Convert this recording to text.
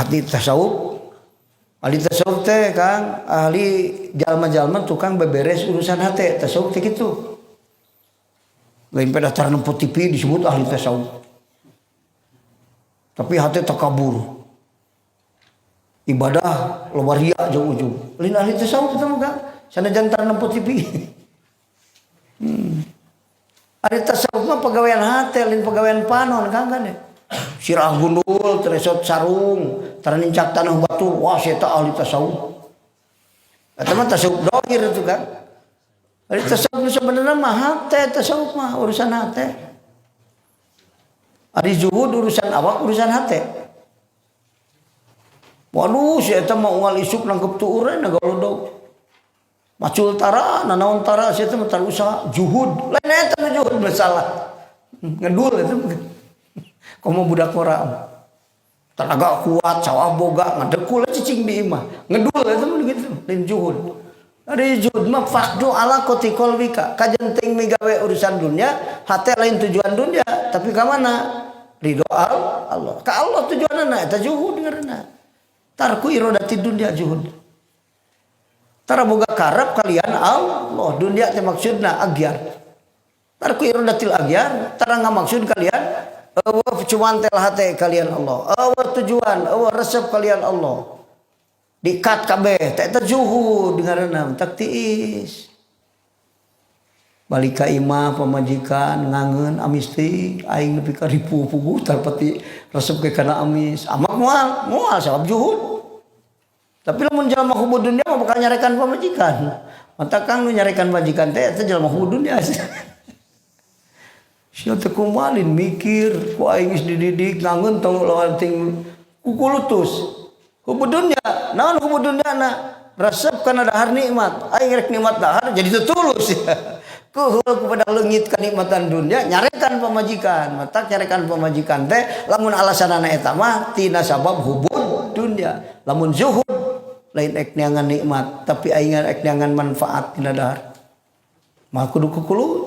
Ahli tasawuf. Ahli tasawuf teh, Kang, ahli jalma-jalma tukang beberes urusan hate, tasawuf teh kitu. Lain pada daftar nempo TV disebut ahli tasawuf. Tapi hati takabur. Ibadah loba ria jeung ujub. Lain ahli tasawuf teh mah, Kang. Sanajan tara nempo TV. Ahli tasawuf mah pagawean hate, lain pagawean panon, Kang, kan ya. Sirah gundul, tresot sarung, tara nincak tanah batu, wah, saya ahli tasawuf. Eta mah tasawuf dohir itu kan. Ahli tasawuf sebenarnya mah hate, tasawuf mah urusan hate. Ari zuhud urusan awak, urusan hate. Waduh, si eta mah unggal isuk nangkep tuur ngagalodog. Macul tara, nanaon tara, si eta mah tara usaha juhud. Lain eta nu juhud, masalah. Ngedul eta mah. Komo budak ora. Tenaga kuat, sawah boga, ngadekul cicing di imah. Ngedul eta mah gitu, lain juhud. Ari zuhud mah faqdu alaqati qalbika. Kajen teuing migawe urusan dunia, hate lain tujuan dunia, tapi ka mana? Ridho Allah. Ka Allah tujuanna eta zuhud ngaranna. Tarku irodati dunia zuhud. Tara boga karep kalian Allah, dunia teh maksudna agyar. Tarku irodatil agyar, tara ngamaksud kalian eueuh cuman tel hate kalian Allah. Eueuh tujuan, eueuh resep kalian Allah. Dikat kabeh, teh eta zuhud ngaranna, tak tiis. Balik ka imah pamajikan ngangeun amis teh, aing nepi ka ripuh puguh tarpati resep ke kana amis. Amak moal, moal sabab zuhud. Tapi lamun jelema hubud dunia mah bakal nyarekan pamajikan. Mata kang nu nyarekan pamajikan teh eta jelema hubud dunia. Sia teh kumalin mikir ku aing geus dididik ngangeun tong lawan ting kukulutus. Hubud dunia, naon hubud dunia na? Resep kana dahar nikmat. Aing rek nikmat dahar jadi teu tulus ya. Kuhul kepada leungit kenikmatan dunia nyarekan pamajikan. Matak nyarekan pamajikan teh lamun alasanana eta mah tina sabab hubud dunia. Lamun zuhud lain ek neangan nikmat, tapi aing ek neangan manfaat tina dahar. Mah kudu kukulutus.